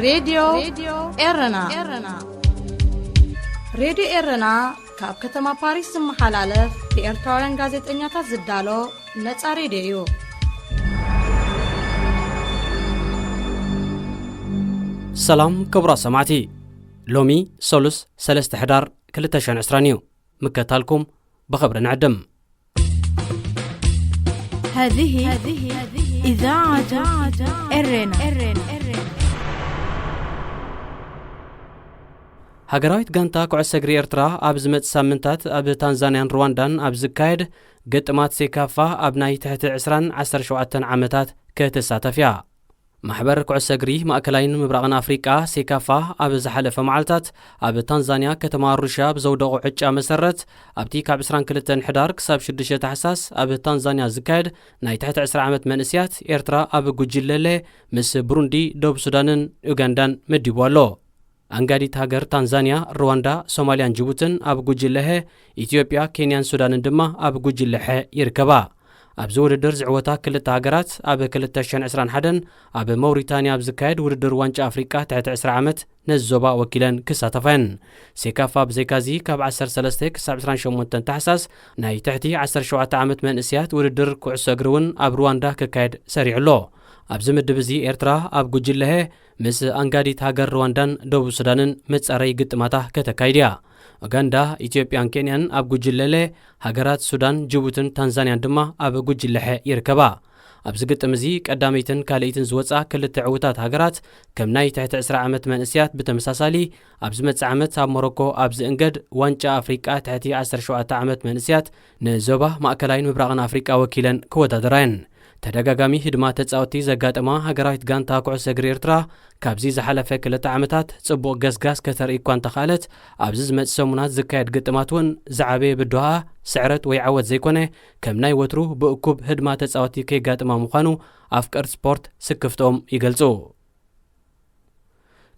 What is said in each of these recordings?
ሬድዮ ኤረና። ሬድዮ ኤረና ካብ ከተማ ፓሪስ ዝመሓላለፍ ብኤርትራውያን ጋዜጠኛታት ዝዳሎ ነጻ ሬድዮ እዩ። ሰላም ክቡራት ሰማዕቲ፣ ሎሚ ሰሉስ ሰለስተ ሕዳር ክልተ ሽሕን ዕስራን እዩ። ምከታልኩም ብኽብሪ ንዕድም። هذه إذاعة إرنا. ሃገራዊት ጋንታ ኩዕሶ እግሪ ኤርትራ ኣብ ዝመጽእ ሳምንታት ኣብ ታንዛንያን ሩዋንዳን ኣብ ዝካየድ ግጥማት ሴካፋ ኣብ ናይ ትሕቲ ዕስራን ዓሰርተ ሸውዓተን ዓመታት ክትሳተፍ እያ። ማሕበር ኩዕሶ እግሪ ማእከላይን ምብራቕን ኣፍሪቃ ሴካፋ ኣብ ዝሓለፈ መዓልታት ኣብ ታንዛንያ ከተማ ኣሩሻ ብዘውደቑ ዕጫ መሰረት ኣብቲ ካብ ዕስራን ክልተን ሕዳር ክሳብ ሽዱሽተ ታሕሳስ ኣብ ታንዛንያ ዝካየድ ናይ ትሕቲ ዕስራ ዓመት መንእስያት ኤርትራ ኣብ ጉጅለ ለ ምስ ብሩንዲ፣ ደቡብ ሱዳንን ኡጋንዳን መዲቡ ኣሎ። ኣንጋዲት ሃገር ታንዛንያ፣ ሩዋንዳ፣ ሶማልያን ጅቡትን ኣብ ጉጅለ ሀ፣ ኢትዮጵያ፣ ኬንያን ሱዳንን ድማ ኣብ ጉጅለ ሐ ይርከባ። ኣብዚ ውድድር ዝዕወታ ክልተ ሃገራት ኣብ ክልተ ሽሕን ዕስራን ሓደን ኣብ መውሪታንያ ኣብ ዝካየድ ውድድር ዋንጫ ኣፍሪቃ ትሕቲ ዕስራ ዓመት ነዚ ዞባ ወኪለን ክሳተፋ እየን። ሴካፋ ብዘይካዚ ካብ ዓሰርተ ሰለስተ ክሳብ ዕስራን ሸሞንተን ታሕሳስ ናይ ትሕቲ ዓሰርተ ሸውዓተ ዓመት መንእስያት ውድድር ኩዕሶ እግሪ እውን ኣብ ሩዋንዳ ክካየድ ሰሪዑ ኣሎ። ኣብዚ ምድብ እዚ ኤርትራ ኣብ ጉጅለ ሀ ምስ ኣንጋዲት ሃገር ሩዋንዳን ደቡብ ሱዳንን መጻረይ ግጥማታ ከተካይድ እያ። ኡጋንዳ፣ ኢትዮጵያን ኬንያን ኣብ ጉጅለ ለ፣ ሃገራት ሱዳን፣ ጅቡትን ታንዛንያን ድማ ኣብ ጉጅለ ሐ ይርከባ። ኣብዚ ግጥም እዚ ቀዳመይትን ካልኣይትን ዝወጻ ክልተ ዕዉታት ሃገራት ከም ናይ ትሕቲ ዕስራ ዓመት መንእስያት ብተመሳሳሊ ኣብ ዝመጽእ ዓመት ኣብ ሞሮኮ ኣብ ዝእንገድ ዋንጫ ኣፍሪቃ ትሕቲ ዓሰርተ ሸውዓተ ዓመት መንእስያት ንዞባ ማእከላይን ምብራቕን ኣፍሪቃ ወኪለን ክወዳደራ እየን። ተደጋጋሚ ህድማ ተጻወትቲ ዘጋጠማ ሃገራዊት ጋንታ ኩዕሶ እግሪ ኤርትራ ካብዚ ዝሓለፈ ክልተ ዓመታት ጽቡቕ ገስጋስ ከተርኢ እኳ እንተኸኣለት፣ ኣብዚ ዝመጽእ ሰሙናት ዝካየድ ግጥማት እውን ዝዓበየ ብድሆኣ ስዕረት ወይ ዓወት ዘይኮነ፣ ከም ናይ ወትሩ ብእኩብ ህድማ ተጻወትቲ ከየጋጥማ ምዃኑ ኣፍቀርቲ ስፖርት ስክፍትኦም ይገልጹ።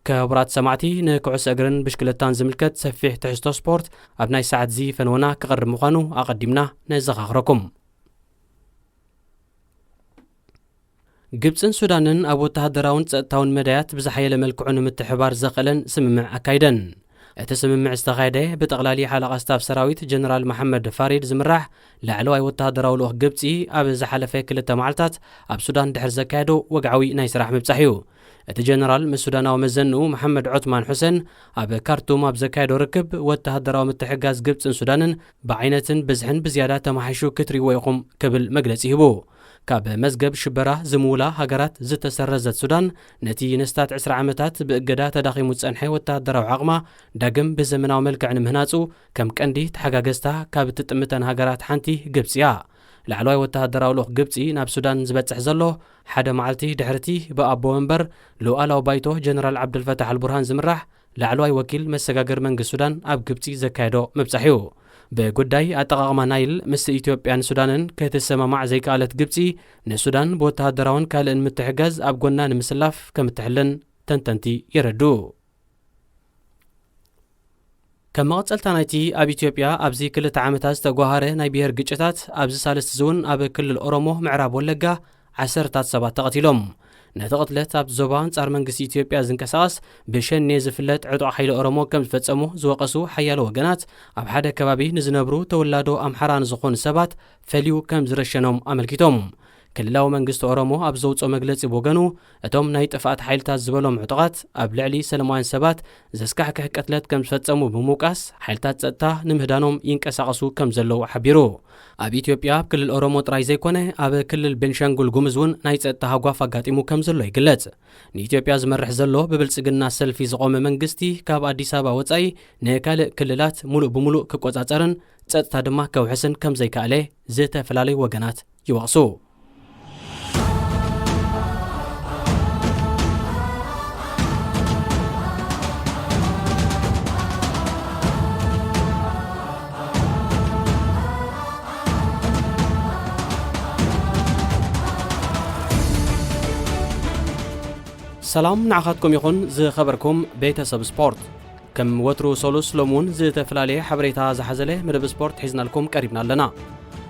ክቡራት ሰማዕቲ፣ ንኩዕሶ እግርን ብሽክለታን ዝምልከት ሰፊሕ ትሕዝቶ ስፖርት ኣብ ናይ ሰዓት እዚ ፈነወና ክቐርብ ምዃኑ ኣቐዲምና ነዘኻኽረኩም። ግብጽን ሱዳንን ኣብ ወተሃደራውን ጸጥታውን መዳያት ብዝሓየለ መልክዑ ንምትሕባር ዘኽእለን ስምምዕ ኣካይደን። እቲ ስምምዕ ዝተኻየደ ብጠቕላሊ ሓለቓ ስታፍ ሰራዊት ጀነራል መሓመድ ፋሪድ ዝምራሕ ላዕለዋይ ወተሃደራዊ ልኡኽ ግብጺ ኣብ ዝሓለፈ ክልተ መዓልታት ኣብ ሱዳን ድሕሪ ዘካየዶ ወግዓዊ ናይ ስራሕ ምብጻሕ እዩ። እቲ ጀነራል ምስ ሱዳናዊ መዘንኡ መሓመድ ዑትማን ሑሴን ኣብ ካርቱም ኣብ ዘካየዶ ርክብ፣ ወተሃደራዊ ምትሕግጋዝ ግብጽን ሱዳንን ብዓይነትን ብዝሕን ብዝያዳ ተማሓይሹ ክትርእይዎ ኢኹም ክብል መግለጺ ሂቡ። ካብ መዝገብ ሽበራ ዝምውላ ሃገራት ዝተሰረዘት ሱዳን፣ ነቲ ንስታት ዕስራ ዓመታት ብእገዳ ተዳኺሙ ዝጸንሐ ወተሃደራዊ ዓቕማ ዳግም ብዘመናዊ መልክዕ ንምህናጹ ከም ቀንዲ ተሓጋገዝታ ካብ እትጥምተን ሃገራት ሓንቲ ግብጺ እያ። ላዕለዋይ ወተሃደራዊ ልኡኽ ግብጺ ናብ ሱዳን ዝበጽሕ ዘሎ፣ ሓደ መዓልቲ ድሕርቲ ብኣቦ መንበር ሉኣላዊ ባይቶ ጀነራል ዓብደልፈታሕ ኣልቡርሃን ዝምራሕ ላዕለዋይ ወኪል መሰጋገሪ መንግስቲ ሱዳን ኣብ ግብጺ ዘካየዶ ምብጻሕ እዩ። ብጉዳይ ኣጠቓቕማ ናይል ምስ ኢትዮጵያን ሱዳንን ክትሰማማዕ ዘይከኣለት ግብጺ፣ ንሱዳን ብወተሃደራውን ካልእን ምትሕጋዝ ኣብ ጎና ንምስላፍ ከም እትሕልን ተንተንቲ የረድኡ። ከም መቐጸልታ ናይቲ ኣብ ኢትዮጵያ ኣብዚ ክልተ ዓመታት ዝተጓሃረ ናይ ብሄር ግጭታት፣ ኣብዚ ሳልስቲ እዚ እውን ኣብ ክልል ኦሮሞ ምዕራብ ወለጋ ዓሰርታት ሰባት ተቐቲሎም። ነቲ ቅትለት ኣብቲ ዞባ ኣንጻር መንግስቲ ኢትዮጵያ ዝንቀሳቐስ ብሸኔ ዝፍለጥ ዕጡቕ ሓይሊ ኦሮሞ ከም ዝፈጸሞ ዝወቐሱ ሓያሎ ወገናት፣ ኣብ ሓደ ከባቢ ንዝነብሩ ተወላዶ ኣምሓራ ንዝኾኑ ሰባት ፈልዩ ከም ዝረሸኖም ኣመልኪቶም። ክልላዊ መንግስቲ ኦሮሞ ኣብ ዘውጽኦ መግለጺ ብወገኑ፣ እቶም ናይ ጥፍኣት ሓይልታት ዝበሎም ዕጡቓት ኣብ ልዕሊ ሰላማውያን ሰባት ዘስካሕክሕ ቅትለት ከም ዝፈጸሙ ብምውቃስ፣ ሓይልታት ጸጥታ ንምህዳኖም ይንቀሳቐሱ ከም ዘለዉ ሓቢሩ። ኣብ ኢትዮጵያ ኣብ ክልል ኦሮሞ ጥራይ ዘይኮነ፣ ኣብ ክልል ቤንሻንጉል ጉሙዝ እውን ናይ ጸጥታ ሃጓፍ ኣጋጢሙ ከም ዘሎ ይግለጽ። ንኢትዮጵያ ዝመርሕ ዘሎ ብብልጽግና ሰልፊ ዝቖመ መንግስቲ፣ ካብ ኣዲስ ኣበባ ወጻኢ ንካልእ ክልላት ሙሉእ ብሙሉእ ክቆጻጸርን ጸጥታ ድማ ከውሕስን ከም ዘይከኣለ ዝተፈላለዩ ወገናት ይወቕሱ። ሰላም ንዓኻትኩም ይኹን፣ ዝኸበርኩም ቤተሰብ ስፖርት። ከም ወትሩ ሰሉስ፣ ሎሚ እውን ዝተፈላለየ ሓበሬታ ዝሓዘለ መደብ ስፖርት ሒዝናልኩም ቀሪብና ኣለና።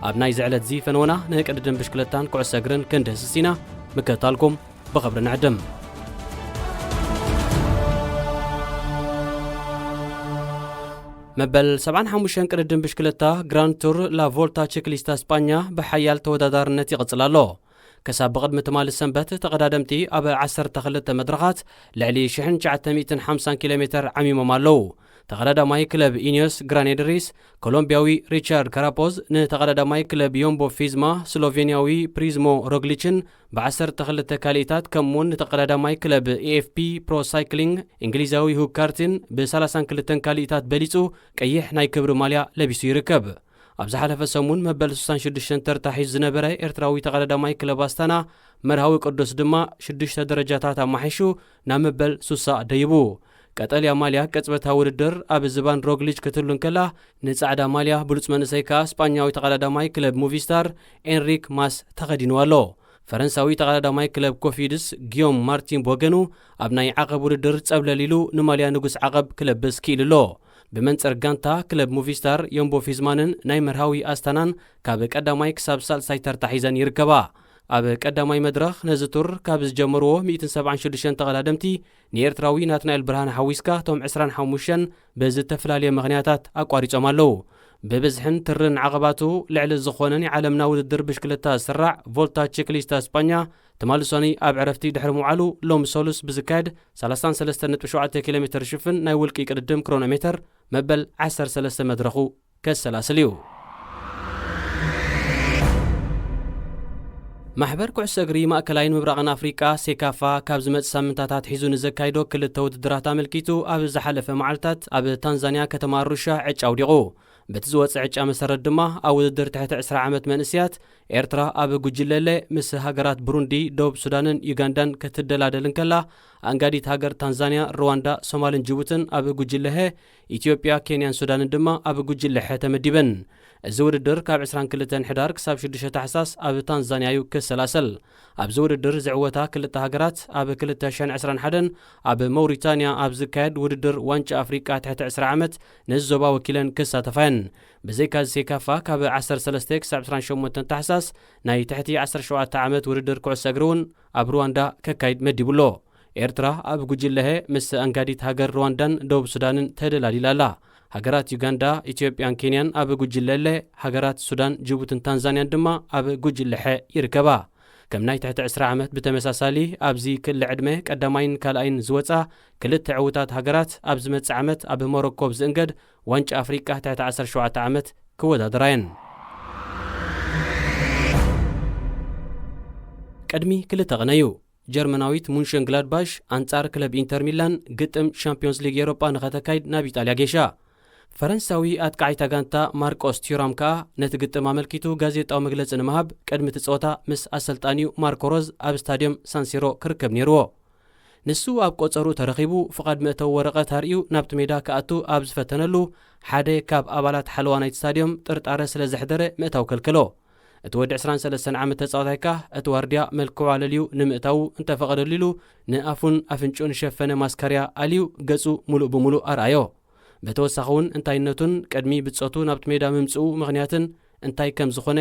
ኣብ ናይዚ ዕለት እዚ ፈነወና ንቅድድም ብሽክለታን ኩዕሶ እግርን ክንድህስስ ኢና። ምክትታልኩም ብኽብሪ ንዕድም። መበል ሰብዓን ሓሙሽተን ቅድድም ብሽክለታ ግራንድ ቱር ላ ቮልታ ቺክሊስታ ስጳኛ ብሓያል ተወዳዳርነት ይቕጽል ኣሎ። ከሳብ ብቕድሚ ትማሊ ሰንበት ተቐዳደምቲ ኣብ ዓሰርተ ክልተ መድረኻት ልዕሊ ሽሕን ትሽዓተ ሚእትን ሓምሳን ኪሎ ሜተር ዓሚሞም ኣለዉ። ተቐዳዳማይ ክለብ ኢኒዮስ ግራኔድሪስ ኮሎምቢያዊ ሪቻርድ ካራፖዝ፣ ንተቐዳዳማይ ክለብ ዮምቦ ፊዝማ ስሎቬንያዊ ፕሪዝሞ ሮግሊችን ብዓሰርተ ክልተ ካልኢታት፣ ከምኡውን ንተቐዳዳማይ ክለብ ኤኤፍፒ ፕሮ ሳይክሊንግ እንግሊዛዊ ሁግ ካርቲን ብሰላሳን ክልተን ካልኢታት በሊጹ ቀይሕ ናይ ክብሪ ማልያ ለቢሱ ይርከብ። ኣብ ዝሓለፈ ሰሙን መበል ስሳን ሽዱሽተን ተርታ ሒዙ ዝነበረ ኤርትራዊ ተቐዳዳማይ ክለብ ኣስታና መርሃዊ ቅዱስ ድማ ሽዱሽተ ደረጃታት ኣማሒሹ ናብ መበል ሱሳ ደይቡ። ቀጠልያ ማልያ ቅጽበታዊ ውድድር ኣብ ዝባን ሮግሊች ክትህሉ እንከላ፣ ንጻዕዳ ማልያ ብሉጽ መንእሰይ ከኣ ስጳኛዊ ተቐዳዳማይ ክለብ ሙቪስታር ኤንሪክ ማስ ተኸዲኑ ኣሎ። ፈረንሳዊ ተቐዳዳማይ ክለብ ኮፊድስ ጊዮም ማርቲን ቦገኑ ኣብ ናይ ዓቐብ ውድድር ጸብለል ኢሉ ንማልያ ንጉስ ዓቐብ ክለብስ ክኢሉ ኣሎ። ብመንጽር ጋንታ ክለብ ሙቪስታር ዮምቦ ፊዝማንን ናይ መርሃዊ ኣስታናን ካብ ቀዳማይ ክሳብ ሳልሳይ ተርታ ሒዘን ይርከባ። ኣብ ቀዳማይ መድረኽ ነዚ ቱር ካብ ዝጀመርዎ ሚእትን ሰብዓን ሽዱሽተን ተቐዳደምቲ ንኤርትራዊ ናትናኤል ብርሃን ሓዊስካ እቶም ዕስራን ሓሙሽተን ብዝተፈላለየ ምኽንያታት ኣቋሪጾም ኣለዉ። ብብዝሕን ትርን ዓቐባቱ ልዕሊ ዝኾነ ናይ ዓለምና ውድድር ብሽክለታ ዝስራዕ ቮልታ ቺክሊስታ ስጳኛ ትማሊ ሰኑይ ኣብ ዕረፍቲ ድሕሪ ምውዓሉ፣ ሎም ሰሉስ ብዝካየድ ሰላሳን ሰለስተን ነጥቢ ሸውዓተ ኪሎ ሜተር ዝሽፍን ናይ ውልቂ ቅድድም ክሮኖሜተር መበል ዓሰርተ ሰለስተ መድረኹ ከሰላስል እዩ። ማሕበር ኩዕሶ እግሪ ማእከላይን ምብራቕን ኣፍሪቃ፣ ሴካፋ፣ ካብ ዝመጽእ ሳምንታት ኣትሒዙ ንዘካይዶ ክልተ ውድድራት ኣመልኪቱ ኣብ ዝሓለፈ መዓልታት ኣብ ታንዛንያ ከተማ ኣሩሻ ዕጫ ኣውዲቑ። በቲ ዝወጸ ዕጫ መሰረት ድማ ኣብ ውድድር ትሕቲ ዕስራ ዓመት መንእስያት ኤርትራ ኣብ ጉጅለ ለ ምስ ሃገራት ብሩንዲ፣ ደቡብ ሱዳንን ዩጋንዳን ክትደላደል እንከላ፣ ኣንጋዲት ሃገር ታንዛንያ፣ ሩዋንዳ፣ ሶማልን ጅቡትን ኣብ ጉጅለ ሀ፣ ኢትዮጵያ፣ ኬንያን ሱዳንን ድማ ኣብ ጉጅለ ሐ ተመዲበን። እዚ ውድድር ካብ ዕስራን ክልተን ሕዳር ክሳብ ሽዱሽተ ታሕሳስ ኣብ ታንዛንያ እዩ ክሰላሰል። ኣብዚ ውድድር ዝዕወታ ክልተ ሃገራት ኣብ ክልተ ሽሕን ዕስራን ሓደን ኣብ መውሪታንያ ኣብ ዝካየድ ውድድር ዋንጫ ኣፍሪቃ ትሕቲ ዕስራ ዓመት ነዚ ዞባ ወኪለን ክሳተፋ እየን። ብዘይካዚ ሴካፋ ካብ ዓሰርተ ሰለስተ ክሳብ ዕስራን ሸሞንተን ታሕሳስ ናይ ትሕቲ ዓሰርተ ሸውዓተ ዓመት ውድድር ኩዕሶ እግሪ እውን ኣብ ሩዋንዳ ከካይድ መዲቡ ኣሎ። ኤርትራ ኣብ ጉጅለ ሀ ምስ ኣንጋዲት ሃገር ሩዋንዳን ደቡብ ሱዳንን ተደላዲላ ኣላ። ሃገራት ዩጋንዳ፣ ኢትዮጵያን ኬንያን ኣብ ጉጅለ ለ፣ ሃገራት ሱዳን፣ ጅቡትን ታንዛንያን ድማ ኣብ ጉጅለ ሐ ይርከባ። ከም ናይ ትሕቲ ዕስራ ዓመት ብተመሳሳሊ ኣብዚ ክሊ ዕድመ ቀዳማይን ካልኣይን ዝወጻ ክልተ ዕዉታት ሃገራት ኣብ ዝመጽእ ዓመት ኣብ ሞሮኮ ብዝእንገድ ዋንጫ ኣፍሪቃ ትሕቲ ዓሰርተ ሸውዓተ ዓመት ክወዳደራ እየን። ቅድሚ ክልተ ቅነ እዩ ጀርመናዊት ሙንሸን ግላድባሽ ኣንጻር ክለብ ኢንተር ሚላን ግጥም ሻምፒዮንስ ሊግ ኤውሮጳ ንኸተካይድ ናብ ኢጣልያ ጌሻ። ፈረንሳዊ ኣጥቃዒታ ጋንታ ማርቆስ ቲዩራም ከኣ ነቲ ግጥም ኣመልኪቱ ጋዜጣዊ መግለጺ ንምሃብ ቅድሚ እቲ ጸወታ ምስ ኣሰልጣኒኡ ማርኮ ሮዝ ኣብ ስታድዮም ሳንሲሮ ክርከብ ነይርዎ። ንሱ ኣብ ቆጸርኡ ተረኺቡ ፍቓድ መእተዊ ወረቐት ኣርእዩ ናብቲ ሜዳ ክኣቱ ኣብ ዝፈተነሉ፣ ሓደ ካብ ኣባላት ሓለዋ ናይቲ ስታድዮም ጥርጣረ ስለ ዘሕደረ ምእታው ከልከሎ። እቲ ወዲ ዕስራን ሰለስተን ዓመት ተጻዋታይ ከኣ እቲ ዋርድያ መልክዑ ኣለልዩ ንምእታዉ እንተፈቐደሉ ኢሉ ንኣፉን ኣፍንጭኡን ዝሸፈነ ማስካርያ ኣልዩ ገጹ ምሉእ ብምሉእ ኣርኣዮ። ብተወሳኺ እውን እንታይነቱን ቅድሚ ብጾቱ ናብቲ ሜዳ ምምጽኡ ምኽንያትን እንታይ ከም ዝኾነ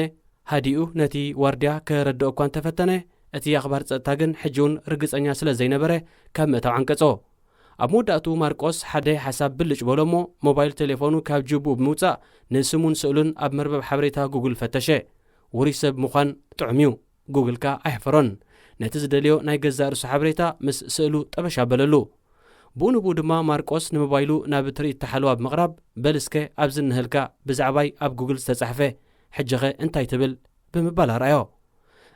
ሃዲኡ ነቲ ዋርድያ ከረድኦ እኳ እንተፈተነ፣ እቲ ኣኽባር ጸጥታ ግን ሕጂ እውን ርግጸኛ ስለ ዘይነበረ ካብ ምእታው ዓንቀጾ። ኣብ መወዳእትኡ ማርቆስ ሓደ ሓሳብ ብልጭ በሎ እሞ ሞባይል ቴሌፎኑ ካብ ጅብኡ ብምውጻእ ንስሙን ስእሉን ኣብ መርበብ ሓበሬታ ጉግል ፈተሸ። ውሩይ ሰብ ምዃን ጥዑም እዩ። ጉግል ከኣ ኣየሕፈሮን። ነቲ ዝደልዮ ናይ ገዛእ ርእሱ ሓበሬታ ምስ ስእሉ ጠበሽ ኣበለሉ። ብኡ ንብኡ ድማ ማርቆስ ንሞባይሉ ናብ ትርኢት ተሓልዋ ብምቕራብ፣ በል እስከ ኣብዚ እነሀልካ ብዛዕባይ ኣብ ጉግል ዝተጻሕፈ፣ ሕጂኸ እንታይ ትብል? ብምባል ኣርኣዮ።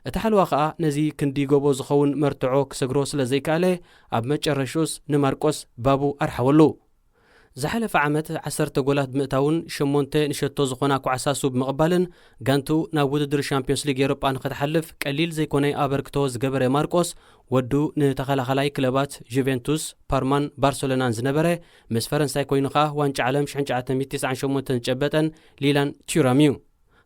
እቲ ሓልዋ ኸኣ ነዚ ክንዲ ጎቦ ዝኸውን መርትዖ ክሰግሮ ስለ ዘይከኣለ፣ ኣብ መጨረሽኡስ ንማርቆስ ባቡ ኣርሓወሉ። ዝሓለፈ ዓመት ዓሰርተ ጎላት ብምእታውን ሸሞንተ ንሸቶ ዝኾና ኳዕሳሱ ብምቕባልን ጋንትኡ ናብ ውድድር ሻምፒዮንስ ሊግ ኤውሮጳ ንኽትሓልፍ ቀሊል ዘይኮነ ኣበርክቶ ዝገበረ ማርቆስ፣ ወዱ ንተኸላኸላይ ክለባት ጁቬንቱስ፣ ፓርማን ባርሰሎናን ዝነበረ፣ ምስ ፈረንሳይ ኮይኑ ኸኣ ዋንጫ ዓለም ሽሕን ትሽዓተ ሚእትን ተስዓን ሸሞንተን ዝጨበጠን ሊላን ቱራም እዩ።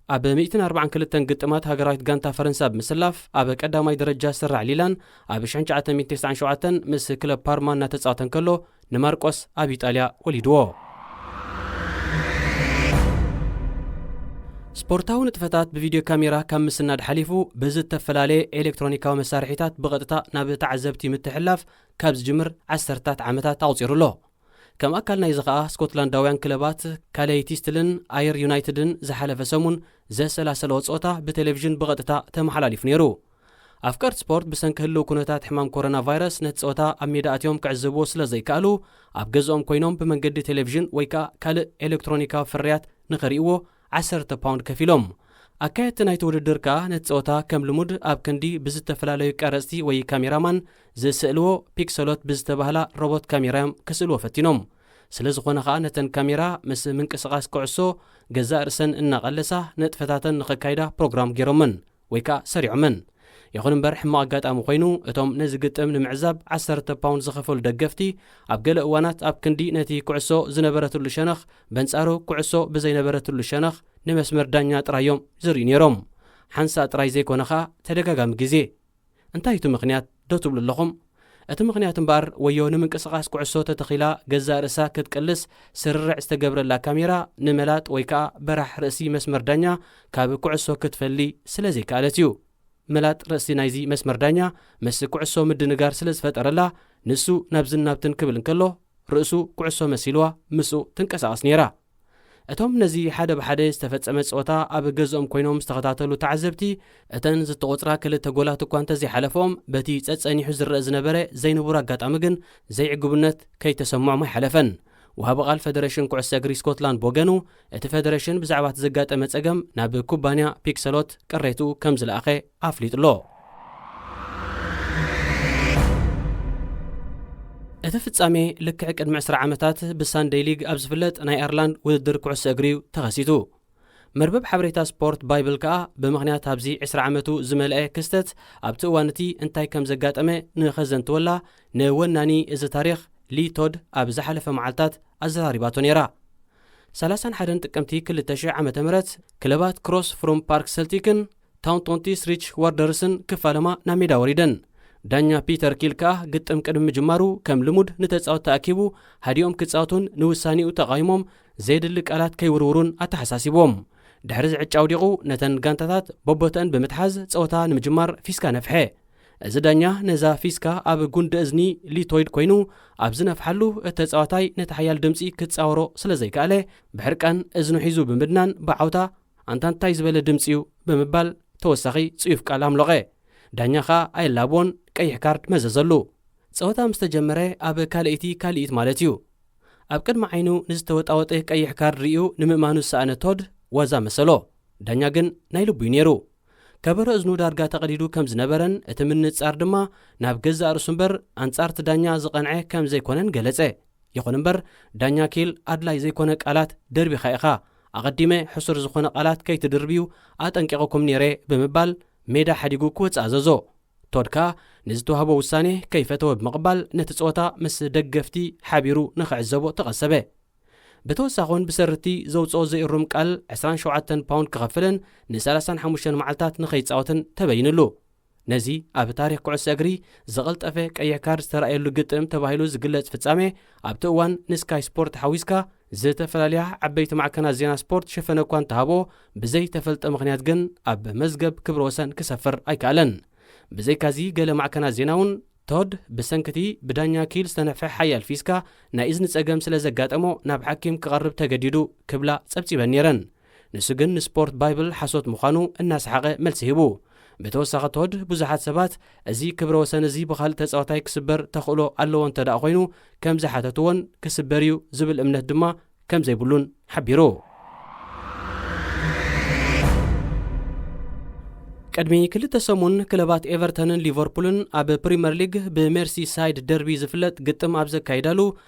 ኣብ ሚእትን ኣርባዓን ክልተን ግጥማት ሃገራዊት ጋንታ ፈረንሳ ብምስላፍ ኣብ ቀዳማይ ደረጃ ዝስራዕ ሊላን፣ ኣብ ሽሕን ትሽዓተ ሚእትን ተስዓን ሸውዓተን ምስ ክለብ ፓርማ እናተጻወተ እንከሎ ንማርቆስ ኣብ ኢጣልያ ወሊድዎ። ስፖርታዊ ንጥፈታት ብቪድዮ ካሜራ ካብ ምስናድ ሓሊፉ ብዝተፈላለየ ኤሌክትሮኒካዊ መሳርሒታት ብቐጥታ ናብ ተዓዘብቲ ምትሕልላፍ ካብ ዝጅምር ዓሰርታት ዓመታት ኣቑጺሩ ኣሎ። ከም ኣካል ናይዚ ኸኣ፣ ስኮትላንዳውያን ክለባት ካሌይ ቲስትልን ኣየር ዩናይትድን ዝሓለፈ ሰሙን ዘሰላሰለኦ ጸወታ ብቴሌቪዥን ብቐጥታ ተመሓላሊፉ ነይሩ። ኣፍቀርቲ ስፖርት ብሰንኪ ህልው ኩነታት ሕማም ኮሮና ቫይረስ ነቲ ጸወታ ኣብ ሜዳ ኣትዮም ክዕዘብዎ ስለ ዘይከኣሉ፣ ኣብ ገዝኦም ኮይኖም ብመንገዲ ቴሌቪዥን ወይ ከኣ ካልእ ኤሌክትሮኒካዊ ፍርያት ንኽርእይዎ ዓሰርተ ፓውንድ ከፊሎም። ኣካየድቲ ናይቲ ውድድር ከኣ ነቲ ጸወታ ከም ልሙድ ኣብ ክንዲ ብዝተፈላለዩ ቀረጽቲ ወይ ካሜራማን ዝስእልዎ ፒክሰሎት ብዝተባህላ ሮቦት ካሜራ እዮም ክስእልዎ ፈቲኖም። ስለ ዝኾነ ከኣ ነተን ካሜራ ምስ ምንቅስቓስ ኩዕሶ ገዛእ ርእሰን እናቐለሳ ነጥፈታተን ንኸካይዳ ፕሮግራም ገይሮመን ወይ ከኣ ሰሪዖመን። ይኹን እምበር ሕማቕ ኣጋጣሚ ኮይኑ እቶም ነዚ ግጥም ንምዕዛብ ዓሰርተ ፓውንድ ዝኸፈሉ ደገፍቲ ኣብ ገለ እዋናት ኣብ ክንዲ ነቲ ኩዕሶ ዝነበረትሉ ሸነኽ በንጻሩ ኩዕሶ ብዘይነበረትሉ ሸነኽ ንመስመር ዳኛ ጥራይ እዮም ዝርእዩ ነይሮም። ሓንሳእ ጥራይ ዘይኮነ ከኣ ተደጋጋሚ ግዜ። እንታይ እቲ ምኽንያት ዶ ትብሉ ኣለኹም? እቲ ምኽንያት እምበኣር ወዮ ንምንቅስቓስ ኩዕሶ ተተኺላ ገዛእ ርእሳ ክትቅልስ ስርርዕ ዝተገብረላ ካሜራ ንመላጥ ወይ ከኣ በራሕ ርእሲ መስመር ዳኛ ካብ ኩዕሶ ክትፈሊ ስለ ዘይከኣለት እዩ። መላጥ ርእሲ ናይዚ መስመር ዳኛ ምስ ኩዕሶ ምድንጋር ስለ ዝፈጠረላ ንሱ ናብዝን ናብትን ክብል እንከሎ ርእሱ ኩዕሶ መሲልዋ ምስኡ ትንቀሳቐስ ነይራ። እቶም ነዚ ሓደ ብሓደ ዝተፈጸመ ጸወታ ኣብ ገዝኦም ኮይኖም ዝተኸታተሉ ተዓዘብቲ፣ እተን ዝተቖጽራ ክልተ ጎላት እኳ እንተዘይሓለፈኦም፣ በቲ ጸጸኒሑ ዝረአ ዝነበረ ዘይንቡር ኣጋጣሚ ግን ዘይዕጉብነት ከይተሰምዖም ኣይሓለፈን። ወሃቢ ቃል ፈደረሽን ኩዕሶ እግሪ ስኮትላንድ ብወገኑ፣ እቲ ፈደረሽን ብዛዕባ እቲ ዘጋጠመ ጸገም ናብ ኩባንያ ፒክሰሎት ቅሬትኡ ከም ዝለኣኸ ኣፍሊጡ ኣሎ። እቲ ፍጻሜ ልክዕ ቅድሚ ዕስራ ዓመታት ብሳንደይ ሊግ ኣብ ዝፍለጥ ናይ ኣየርላንድ ውድድር ኩዕሶ እግሪ እዩ ተኸሲቱ። መርበብ ሓበሬታ ስፖርት ባይብል ከኣ ብምኽንያት ኣብዚ ዕስራ ዓመቱ ዝመልአ ክስተት ኣብቲ እዋን እቲ እንታይ ከም ዘጋጠመ ንኸዘንትወላ ንወናኒ እዚ ታሪኽ ሊ ቶድ ኣብ ዝሓለፈ መዓልታት ኣዘራሪባቶ ነይራ። ሰላሳን ሓደን ጥቅምቲ ክልተ ሽሕ ዓመተ ምህረት ክለባት ክሮስ ፍሩም ፓርክ ሰልቲክን ታውንቶንቲስ ሪች ዋርደርስን ክፋለማ ናብ ሜዳ ወሪደን። ዳኛ ፒተር ኪል ከኣ ግጥም ቅድሚ ምጅማሩ ከም ልሙድ ንተጻወትቲ ኣኪቡ ሃዲኦም ክጻወቱን ንውሳኔኡ ተቓዊሞም ዘየድሊ ቃላት ከይውርውሩን ኣተሓሳሲብዎም። ድሕሪ ዝዕጫ ኣውዲቑ ነተን ጋንታታት በቦተአን ብምትሓዝ ጸወታ ንምጅማር ፊስካ ነፍሐ። እዚ ዳኛ ነዛ ፊስካ ኣብ ጉንዲ እዝኒ ሊ ቶድ ኮይኑ ኣብ ዝነፍሓሉ እቲ ተጻዋታይ ነቲ ሓያል ድምጺ ክጻወሮ ስለ ዘይከኣለ ብሕርቃን እዝኑ ሒዙ ብምድናን ብዓውታ ኣንታ እንታይ ዝበለ ድምጺ እዩ ብምባል ተወሳኺ ጽዩፍ ቃል ኣምሎቐ። ዳኛ ኸኣ ኣየላብዎን ቀይሕ ካርድ መዘዘሉ። ጸወታ ምስ ተጀመረ ኣብ ካልኣይቲ ካልኢት ማለት እዩ። ኣብ ቅድሚ ዓይኑ ንዝተወጣወጠ ቀይሕ ካርድ ርእዩ ንምእማኑ ዝሰኣነ ቶድ ዋዛ መሰሎ። ዳኛ ግን ናይ ልቡ እዩ ነይሩ። ከበሮ እዝኑ ዳርጋ ተቐዲዱ ከም ዝነበረን እቲ ምንጻር ድማ ናብ ገዛእ ርእሱ እምበር ኣንጻርቲ ዳኛ ዝቐንዐ ከም ዘይኮነን ገለጸ። ይኹን እምበር ዳኛ ኪል ኣድላይ ዘይኮነ ቃላት ደርቢኻ ኢኻ፣ ኣቐዲመ ሕሱር ዝኾነ ቃላት ከይትድርብዩ ኣጠንቂቐኩም ነይረ ብምባል ሜዳ ሓዲጉ ክወጽእ ኣዘዞ። ቶድ ከኣ ንዝተዋህቦ ውሳኔ ከይፈተወ ብምቕባል ነቲ ጸወታ ምስ ደገፍቲ ሓቢሩ ንኽዕዘቦ ተቐሰበ። ብተወሳኺ እውን ብሰሪ እቲ ዘውጽኦ ዘይእሩም ቃል ዕስራን ሸውዓተን ፓውንድ ክኸፍልን ንሰላሳን ሓሙሽተን መዓልታት ንኸይጻወትን ተበይንሉ። ነዚ ኣብ ታሪኽ ኩዕሶ እግሪ ዝቐልጠፈ ቀይሕ ካርድ ዝተራእየሉ ግጥም ተባሂሉ ዝግለጽ ፍጻሜ ኣብቲ እዋን ንስካይ ስፖርት ሓዊስካ ዝተፈላለያ ዓበይቲ ማዕከናት ዜና ስፖርት ሽፈን እኳ እንተሃቦ ብዘይተፈልጠ ምኽንያት ግን ኣብ መዝገብ ክብረ ወሰን ክሰፍር ኣይከኣለን። ብዘይካዚ ገለ ማዕከናት ዜና እውን ቶድ ብሰንክቲ ብዳኛ ኪል ዝተነፍሐ ሓያል ፊስካ ናይ እዝኒ ጸገም ስለ ዘጋጠሞ ናብ ሓኪም ክቐርብ ተገዲዱ ክብላ ጸብጺበን ነይረን። ንሱ ግን ንስፖርት ባይብል ሓሶት ምዃኑ እናሰሓቐ መልሲ ሂቡ። ብተወሳኺ ቶድ ብዙሓት ሰባት እዚ ክብረ ወሰን እዚ ብኻልእ ተጻዋታይ ክስበር ተኽእሎ ኣለዎ እንተ ደኣ ኮይኑ ከም ዝሓተትዎን ክስበር እዩ ዝብል እምነት ድማ ከም ዘይብሉን ሓቢሩ። ቅድሚ ክልተ ሰሙን ክለባት ኤቨርተንን ሊቨርፑልን ኣብ ፕሪምየር ሊግ ብሜርሲሳይድ ደርቢ ዝፍለጥ ግጥም ኣብ ዘካይዳሉ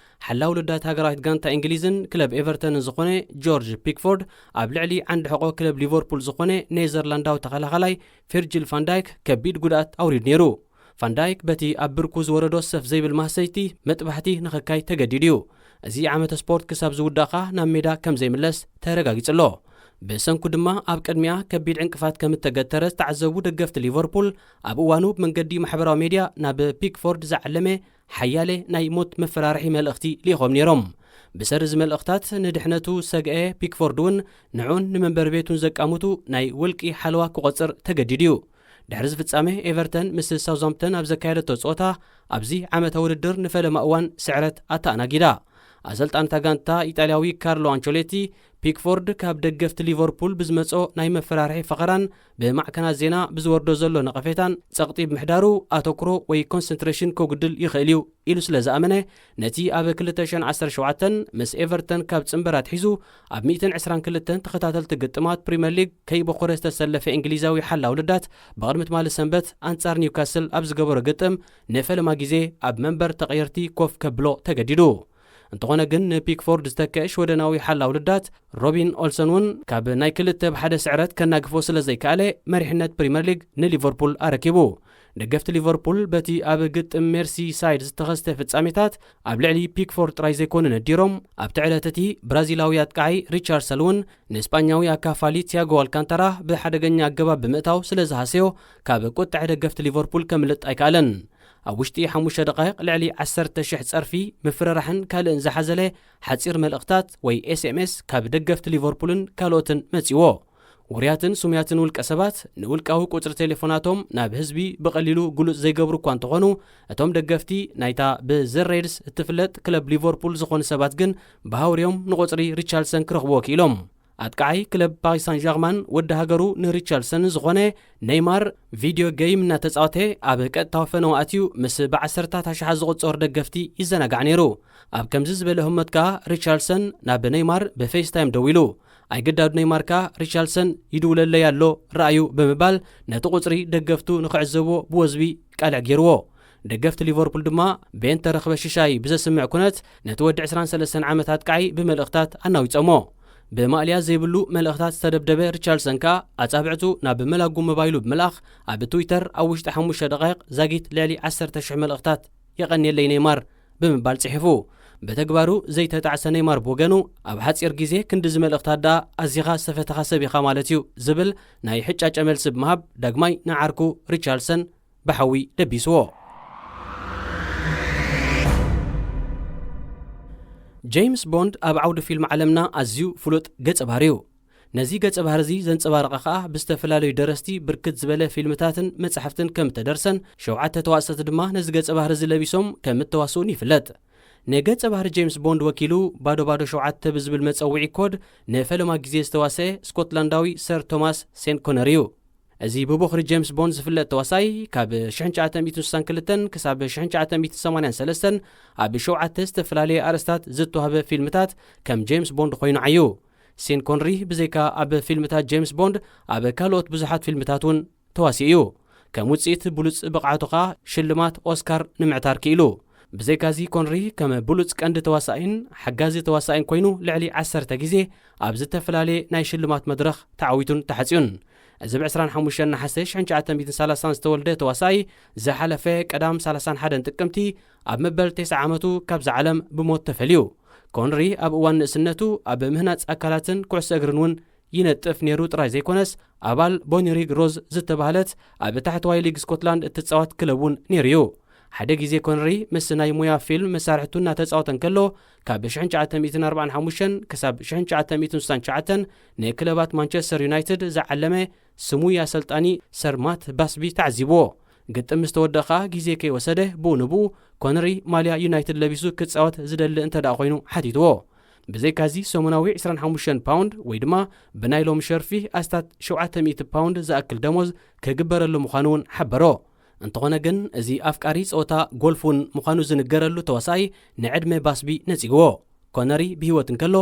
ሓላው ልዳት ሃገራዊት ጋንታ እንግሊዝን ክለብ ኤቨርተንን ዝኾነ ጆርጅ ፒክፎርድ ኣብ ልዕሊ ዓንዲ ሕቖ ክለብ ሊቨርፑል ዝኾነ ኔዘርላንዳዊ ተኸላኻላይ ፊርጅል ፋንዳይክ ከቢድ ጉድኣት ኣውሪዱ ነይሩ። ፋንዳይክ በቲ ኣብ ብርኩ ዝወረዶ ሰፍ ዘይብል ማህሰይቲ መጥባሕቲ ንኸካይ ተገዲዱ እዩ። እዚ ዓመተ ስፖርት ክሳብ ዝውዳእ ኸኣ ናብ ሜዳ ከም ዘይምለስ ተረጋጊጹ ኣሎ። ብሰንኩ ድማ ኣብ ቅድሚኣ ከቢድ ዕንቅፋት ከም እተገተረ ዝተዓዘቡ ደገፍቲ ሊቨርፑል ኣብ እዋኑ ብመንገዲ ማሕበራዊ ሜድያ ናብ ፒክፎርድ ዝዓለመ ሓያለ ናይ ሞት መፈራርሒ መልእኽቲ ልኢኾም ነይሮም። ብሰሪ እዚ መልእኽታት ንድሕነቱ ዝሰግአ ፒክፎርድ እውን ንዕኡን ንመንበሪ ቤቱን ዘቃምቱ ናይ ውልቂ ሓለዋ ክቖጽር ተገዲዱ እዩ። ድሕሪ እዚ ፍጻሜ ኤቨርተን ምስ ሳውዝሃምፕተን ኣብ ዘካየደቶ ጸወታ ኣብዚ ዓመታዊ ውድድር ንፈለማ እዋን ስዕረት ኣተኣናጊዳ። ኣሰልጣኒ እታ ጋንታ ኢጣልያዊ ካርሎ ኣንቸሎቲ፣ ፒክፎርድ ካብ ደገፍቲ ሊቨርፑል ብዝመጾ ናይ መፈራርሒ ፈኸራን ብማዕከናት ዜና ብዝወርዶ ዘሎ ነቐፌታን ጸቕጢ ብምሕዳሩ ኣተኩሮ ወይ ኮንሰንትሬሽን ከጉድል ይኽእል እዩ ኢሉ ስለ ዝኣመነ፣ ነቲ ኣብ ክልተ ሽሕን ዓሰርተ ሸውዓተን ምስ ኤቨርተን ካብ ጽንበር ኣትሒዙ ኣብ ሚእትን ዕስራን ክልተን ተኸታተልቲ ግጥማት ፕሪምየር ሊግ ከይበኾረ ዝተሰለፈ እንግሊዛዊ ሓላ ውልዳት ብቕድሚ ትማሊ ሰንበት ኣንጻር ኒውካስል ኣብ ዝገበሮ ግጥም ንፈለማ ግዜ ኣብ መንበር ተቐየርቲ ኮፍ ከብሎ ተገዲዱ። እንተኾነ ግን ንፒክፎርድ ዝተክአ ሽወደናዊ ሓላ ውልዳት ሮቢን ኦልሰን እውን ካብ ናይ ክልተ ብሓደ ስዕረት ከናግፎ ስለ ዘይከኣለ መሪሕነት ፕሪምየር ሊግ ንሊቨርፑል ኣረኪቡ። ደገፍቲ ሊቨርፑል በቲ ኣብ ግጥም ሜርሲ ሳይድ ዝተኸስተ ፍጻሜታት ኣብ ልዕሊ ፒክፎርድ ጥራይ ዘይኮኑ ነዲሮም፣ ኣብቲ ዕለት እቲ ብራዚላዊ ኣጥቃዓይ ሪቻርድሰን እውን ንስጳኛዊ ኣካፋሊ ቲያጎ ኣልካንታራ ብሓደገኛ ኣገባብ ብምእታው ስለ ዝሃሰዮ ካብ ቁጥዐ ደገፍቲ ሊቨርፑል ከምልጥ ኣይከኣለን። ኣብ ውሽጢ ሓሙሽተ ደቃይቕ ልዕሊ ዓሰርተ ሽሕ ጸርፊ፣ ምፍርራሕን ካልእን ዝሓዘለ ሓጺር መልእኽታት ወይ ኤስኤምኤስ ካብ ደገፍቲ ሊቨርፑልን ካልኦትን መጺዎ። ውሩያትን ስሙያትን ውልቀ ሰባት ንውልቃዊ ቁጽሪ ቴሌፎናቶም ናብ ህዝቢ ብቐሊሉ ግሉጽ ዘይገብሩ እኳ እንተኾኑ፣ እቶም ደገፍቲ ናይታ ብዘ ሬድስ እትፍለጥ ክለብ ሊቨርፑል ዝኾኑ ሰባት ግን ብሃውርዮም ንቁጽሪ ሪቻርድሰን ክረኽብዎ ክኢሎም። ኣጥቃዓይ ክለብ ፓሪስ ሳን ጀርማን ወዲ ሃገሩ ንሪቻርድሰን ዝኾነ ኔይማር ቪድዮ ጌይም እናተጻወተ ኣብ ቀጥታዊ ፈነወ ኣትዩ ምስ ብዓሰርታት ኣሽሓት ዝቑጸሩ ደገፍቲ ይዘናጋዕ ነይሩ። ኣብ ከምዚ ዝበለ ህሞት ከኣ ሪቻርድሰን ናብ ኔይማር ብፌስታይም ደዊሉ። ኣይግዳዱ ኔይማር ከኣ ሪቻርድሰን ይድውለለይ ኣሎ ረኣዩ ብምባል ነቲ ቁጽሪ ደገፍቱ ንኽዕዘብዎ ብወዝቢ ቃልዕ ገይርዎ። ደገፍቲ ሊቨርፑል ድማ ብኤን ተረኽበ ሽሻይ ብዘስምዕ ኩነት ነቲ ወዲ ዕስራን ሰለስተን ዓመት ኣጥቃዒ ብመልእኽታት ኣናዊጾሞ። ብማእልያ ዘይብሉ መልእኽታት ዝተደብደበ ሪቻርድሰን ከኣ ኣጻብዕቱ ናብ መላጉ ሞባይሉ ብምልኣኽ ኣብ ትዊተር ኣብ ውሽጢ ሓሙሽተ ደቓይቕ ዛጊት ልዕሊ ዓሰርተ ሽሕ መልእኽታት የቐንየለይ ኔይማር ብምባል ጽሒፉ። ብተግባሩ ዘይተጣዕሰ ኔይማር ብወገኑ ኣብ ሓጺር ግዜ ክንድዚ መልእኽታት ደኣ ኣዚኻ ዝተፈተኻ ሰብ ኢኻ ማለት እዩ ዝብል ናይ ሕጫጨ መልሲ ብምሃብ ዳግማይ ንዓርኩ ሪቻርድሰን ብሓዊ ደቢስዎ። ጄምስ ቦንድ ኣብ ዓውዲ ፊልም ዓለምና ኣዝዩ ፍሉጥ ገጸ ባህሪ እዩ። ነዚ ገጸ ባህሪ እዚ ዘንጸባረቐ ኸኣ ብዝተፈላለዩ ደረስቲ ብርክት ዝበለ ፊልምታትን መጻሕፍትን ከም እተደርሰን ሸውዓተ ተዋሰእቲ ድማ ነዚ ገጸ ባህሪ እዚ ለቢሶም ከም እተዋስኡን ይፍለጥ። ንገጸ ባህሪ ጄምስ ቦንድ ወኪሉ ባዶ ባዶ ሸውዓተ ብዝብል መጸውዒ ኮድ ንፈለማ ግዜ ዝተዋስአ ስኮትላንዳዊ ሰር ቶማስ ሴንት ኮነር እዩ። እዚ ብቦኽሪ ጄምስ ቦንድ ዝፍለጥ ተዋሳኣይ ካብ ሽሕን ትሽዓተ ሚእትን ስሳን ክልተን ክሳብ ሽሕን ትሽዓተ ሚእትን ሰማንያን ሰለስተን ኣብ ሸውዓተ ዝተፈላለየ ኣርእስታት ዝተዋህበ ፊልምታት ከም ጄምስ ቦንድ ኮይኑ ዓዩ። ሴን ኮንሪ ብዘይካ ኣብ ፊልምታት ጄምስ ቦንድ ኣብ ካልኦት ብዙሓት ፊልምታት እውን ተዋሲኡ እዩ። ከም ውጽኢት ብሉጽ ብቕዓቱ ኸኣ ሽልማት ኦስካር ንምዕታር ክኢሉ። ብዘይካዚ ኮንሪ ከም ብሉጽ ቀንዲ ተዋሳኢን ሓጋዚ ተዋሳኢን ኮይኑ ልዕሊ ዓሰርተ ግዜ ኣብ ዝተፈላለየ ናይ ሽልማት መድረኽ ተዓዊቱን ተሓጽዩን። እዚ ብ ዕስራን ሓሙሽተን ነሓሰ ሽሕን ትሽዓተ ሚእትን ሰላሳን ዝተወልደ ተዋሳኢ ዝሓለፈ ቀዳም ሰላሳን ሓደን ጥቅምቲ ኣብ መበል ተስዓ ዓመቱ ካብዛ ዓለም ብሞት ተፈልዩ። ኮንሪ ኣብ እዋን ንእስነቱ ኣብ ምህናጽ ኣካላትን ኩዕሶ እግርን እውን ይነጥፍ ነይሩ ጥራይ ዘይኮነስ፣ ኣባል ቦኒሪግ ሮዝ ዝተባህለት ኣብ ታሕተዋይ ሊግ ስኮትላንድ እትጻወት ክለብ እውን ነይሩ እዩ። ሓደ ግዜ ኮንሪ ምስ ናይ ሙያ ፊልም መሳርሕቱ እናተጻወተ እንከሎ፣ ካብ ሽሕን ትሽዓተ ሚእትን ኣርባዓን ሓሙሽተን ክሳብ ሽሕን ትሽዓተ ሚእትን ስሳን ትሽዓተን ንክለባት ማንቸስተር ዩናይትድ ዝዓለመ ስሙይ ኣሰልጣኒ ሰር ማት ባስቢ ተዓዚብዎ። ግጥም ምስ ተወደኣ ኸኣ ግዜ ከይወሰደ ብኡ ንብኡ ኮነሪ ማልያ ዩናይትድ ለቢሱ ክጻወት ዝደሊ እንተ ደኣ ኮይኑ ሓቲትዎ። ብዘይካዚ ሰሙናዊ ዕስራን ሓሙሽተን ፓውንድ ወይ ድማ ብናይ ሎሚ ሸርፊ ኣስታት ሸውዓተ ሚእቲ ፓውንድ ዝኣክል ደሞዝ ክግበረሉ ምዃኑ እውን ሓበሮ። እንተኾነ ግን እዚ ኣፍቃሪ ጸወታ ጎልፍ እውን ምዃኑ ዝንገረሉ ተዋሳኣይ ንዕድመ ባስቢ ነጺግዎ። ኮነሪ ብህይወት እንከሎ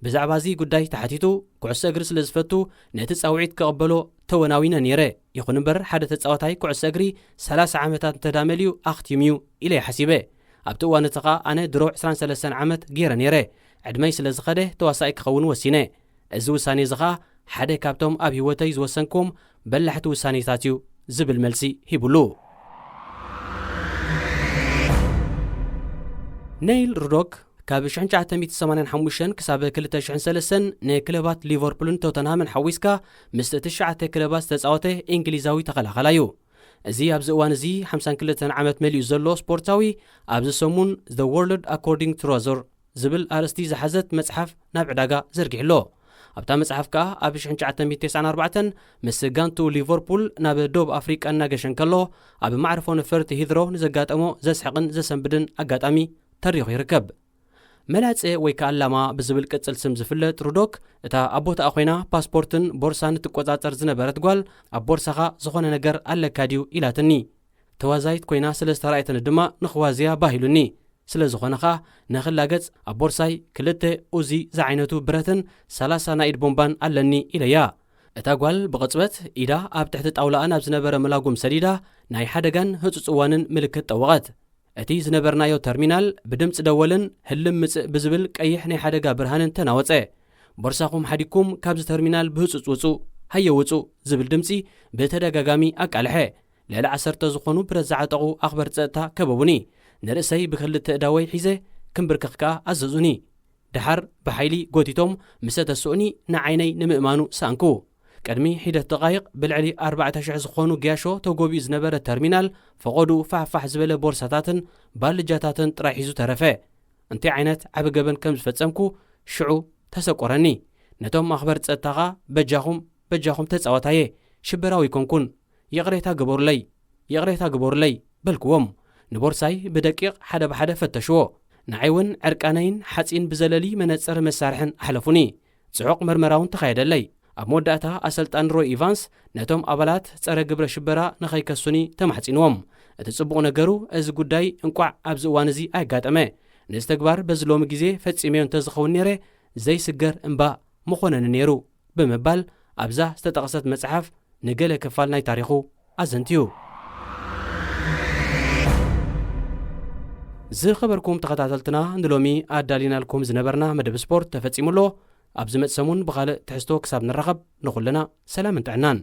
ብዛዕባ እዚ ጉዳይ ተሓቲቱ፣ ኩዕሶ እግሪ ስለ ዝፈቱ ነቲ ጻውዒት ክቕበሎ ተወናዊነ ነይረ። ይኹን እምበር ሓደ ተጻዋታይ ኩዕሶ እግሪ ሰላሳ ዓመታት እንተዳመልዩ ኣኽቲሙ እዩ ኢለ እየ ሓሲበ። ኣብቲ እዋን እቲ ኸኣ ኣነ ድሮ ዕስራን ሰለስተን ዓመት ገይረ ነይረ። ዕድመይ ስለ ዝኸደ ተዋሳኢ ክኸውን ወሲነ። እዚ ውሳኔ እዚ ኸኣ ሓደ ካብቶም ኣብ ህይወተይ ዝወሰንክዎም በላሕቲ ውሳኔታት እዩ ዝብል መልሲ ሂቡሉ። ኔይል ሩዶክ ካብ ሽሕን ትሽዓተ ሚእትን ሰማንያን ሓሙሽተን ክሳብ ክልተ ሽሕን ሰለስተን ንክለባት ሊቨርፑልን ቶተንሃምን ሓዊስካ ምስ ትሽዓተ ክለባት ዝተጻወተ እንግሊዛዊ ተኸላኻላይ እዩ። እዚ ኣብዚ እዋን እዚ ሓምሳን ክልተን ዓመት መሊኡ ዘሎ ስፖርታዊ ኣብዚ ሰሙን The World According to Razor ዝብል ኣርእስቲ ዝሓዘት መጽሓፍ ናብ ዕዳጋ ዘርጊሑ ኣሎ። ኣብታ መጽሓፍ ከኣ ኣብ ሽሕን ትሽዓተ ሚእትን ተስዓን ኣርባዕተን ምስ ጋንቱ ሊቨርፑል ናብ ደቡብ ኣፍሪቃ እናገሸ እንከሎ ኣብ ማዕርፎ ነፈርቲ ሂትሮ ንዘጋጠሞ ዘስሕቕን ዘሰንብድን ኣጋጣሚ ተሪኹ ይርከብ። መላጸ ወይ ከኣ ላማ ብዝብል ቅጽል ስም ዝፍለጥ ሩዶክ፣ እታ ኣብ ቦታኣ ኮይና ፓስፖርትን ቦርሳን እትቆጻጸር ዝነበረት ጓል፣ ኣብ ቦርሳኻ ዝኾነ ነገር ኣለካ ድዩ? ኢላትኒ። ተዋዛይት ኮይና ስለ ዝተራእየትኒ ድማ ንኽዋዝያ ባህ ኢሉኒ። ስለ ዝኾነ ኸኣ ንኽላገጽ ኣብ ቦርሳይ ክልተ ኡዚ ዝዓይነቱ ብረትን ሰላሳ ናይ ኢድ ቦምባን ኣለኒ ኢለያ። እታ ጓል ብቕጽበት ኢዳ ኣብ ትሕቲ ጣውላኣ ናብ ዝነበረ መላጉም ሰዲዳ ናይ ሓደጋን ህጹጽ እዋንን ምልክት ጠወቐት። እቲ ዝነበርናዮ ተርሚናል ብድምጺ ደወልን ህልም ምጽእ ብዝብል ቀይሕ ናይ ሓደጋ ብርሃንን ተናወጸ። ቦርሳኹም ሓዲግኩም ካብዚ ተርሚናል ብህጹጽ ውጹ፣ ሃየ ውጹ ዝብል ድምጺ ብተደጋጋሚ ኣቃልሐ። ልዕሊ ዓሰርተ ዝኾኑ ብረት ዝዓጠቑ ኣኽበርቲ ጸጥታ ከበቡኒ። ንርእሰይ ብክልተ እዳወይ ሒዘ ክምብርከኽ ከኣ ኣዘዙኒ። ደሓር ብሓይሊ ጎቲቶም ምስ ተስኡኒ ንዓይነይ ንምእማኑ ሰኣንኩ። ቅድሚ ሒደት ደቓይቕ ብልዕሊ ኣርባዕተ ሽሕ ዝኾኑ ጊያሾ ተጎቢኡ ዝነበረ ተርሚናል ፈቐድኡ ፋሕፋሕ ዝበለ ቦርሳታትን ባልጃታትን ጥራይ ሒዙ ተረፈ። እንታይ ዓይነት ዓቢ ገበን ከም ዝፈጸምኩ ሽዑ ተሰቆረኒ። ነቶም ኣኽበርቲ ጸጥታ ኸኣ በጃኹም፣ በጃኹም ተጻዋታየ፣ ሽበራዊ ኣይኮንኩን፣ ይቕሬታ ግበሩለይ፣ ይቕሬታ ግበሩለይ በልክዎም። ንቦርሳይ ብደቂቕ ሓደ ብሓደ ፈተሽዎ። ንዓይ እውን ዕርቃነይን ሓጺን ብዘለሊ መነጽር መሳርሕን ኣሕለፉኒ። ጽዑቕ መርመራ እውን ተኻየደለይ። ኣብ መወዳእታ ኣሰልጣኒ ሮይ ኢቫንስ ነቶም ኣባላት ጸረ ግብረ ሽበራ ንኸይከሱኒ ተማሕጺንዎም። እቲ ጽቡቕ ነገሩ እዚ ጉዳይ እንቋዕ ኣብዚ እዋን እዚ ኣየጋጠመ። ነዚ ተግባር በዚ ሎሚ ግዜ ፈጺመዮ እንተዝኸውን ነይረ ዘይስገር እምባ ምኾነኒ ነይሩ ብምባል ኣብዛ ዝተጠቕሰት መጽሓፍ ንገለ ክፋል ናይ ታሪኹ ኣዘንትዩ። ዝኸበርኩም ተኸታተልትና ንሎሚ ኣዳሊናልኩም ዝነበርና መደብ ስፖርት ተፈጺሙ ኣሎ። ኣብ ዝመጽእ ሰሙን ብኻልእ ትሕዝቶ ክሳብ ንራኸብ ንኹልና ሰላምን ጥዕናን።